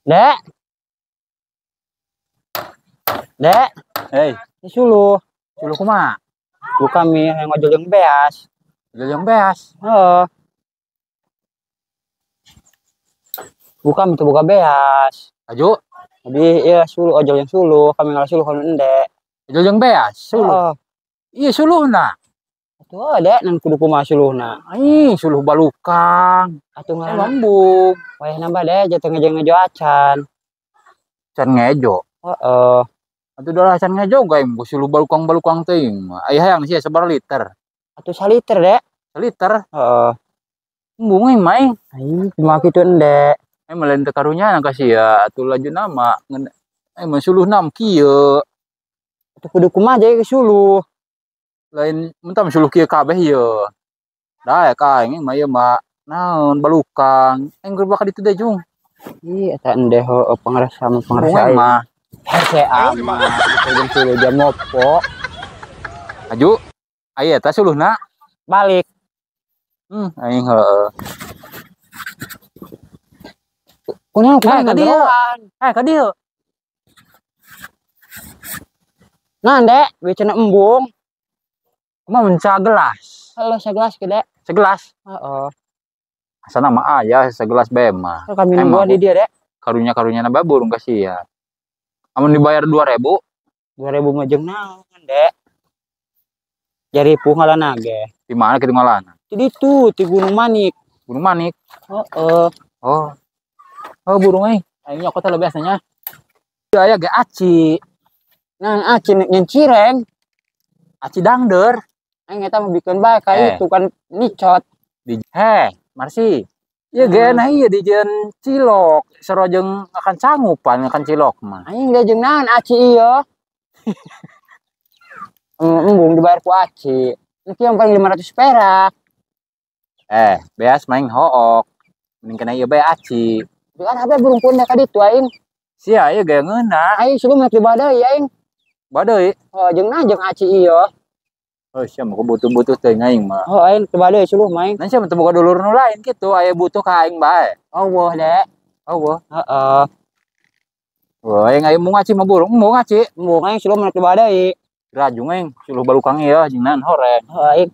Dek. Dek. Hei, ini suluh. Suluh kumaha? Ku kami yang ngojol yang beas. Ngojol yang beas. Heeh. Buka itu buka beas. Aju. Jadi ya suluh ojol yang suluh, kami ngalah suluh kalau endek. Ojol yang beas, suluh. Oh. Iya suluh nah. Atuh ada nan kudu kumaha suluhna. Ih, suluh balukang. Atuh ngaran embung. Wayah nambah deh jatuh ngejo-ngejo acan. Can ngejo. Heeh. Atuh dolah can ngejo gae embung suluh balukang-balukang teuing. Aya hayang sia sabaraha liter? Atuh saliter dek. Saliter? Heeh. Embung aing mah aing. Aing kumaha kitu endek. Melain teu karunya nang kasih ya atuh laju nama ngen mun suluh nam kieu. Atuh kudu kumaha jadi ke suluh. Lain mun tah suluh kieu kabeh ieu. Da ya ka aing mah ieu mah naon balukang. Aing keur bakal ditu deui jung. Ih eta ende heueuh pangrasa mah pangrasa Aing aing. mah. Hese amat jeung suluh jam mopo. Aju aya eta suluhna. Balik. Aing heueuh. Kunaon, kunaon, Ka dieu. ngageroan. Ka dieu. Nah, Dek, duit cenah embung. Kumaha mun sagelas? Halo, sagelas ge, Dek. Segelas? Heeh. Asana mah aya segelas bae mah. Heuh, kami Emang nungguan di dieu, Dek. Karunya-karunya na bae burung ka sia. Amun dibayar 2000? 2000 mah jeung naon, Dek? Jari puh ngalana ge. Di mana kitu ngalana? Di ditu, di Gunung Manik. Gunung Manik? Heeh. Oh. Oh, burung euy. Aing nyokot lah biasanya. Aya ge aci. Nah, aci nyen cireng. Aci dangder. Aing eta mah bikeun bae ka itu kan nicot. Di heh, marsi. Ieu ge nah ieu dijieun cilok, sarua jeung akan cangupan akan cilok mah. Aing ge jeung naon aci ieu? Embung dibayar ku aci. Iki yang paling 500 perak. Beas main hook. Mending kena ieu bae aci. Kan apa burung pun ka ditu aing. Sia ieu ge ngeunah. Aing sebelum naik di badai aing. Badai? Oh, jeung naon jeung aci ieu. Oh, sia mah butuh-butuh teh aing mah. Oh, aing teu badai suluh mah aing. Nah, sia mah teu boga dulur nu lain kitu, aya butuh ka aing bae. Oh, wah, Dek. Oh, wah. Heeh. Wah, aing aya mung aci mah burung, mung aci. Mung aing suluh mah teu badai. Rajung aing suluh balukang ieu jeung naon horeng. Oh, aing.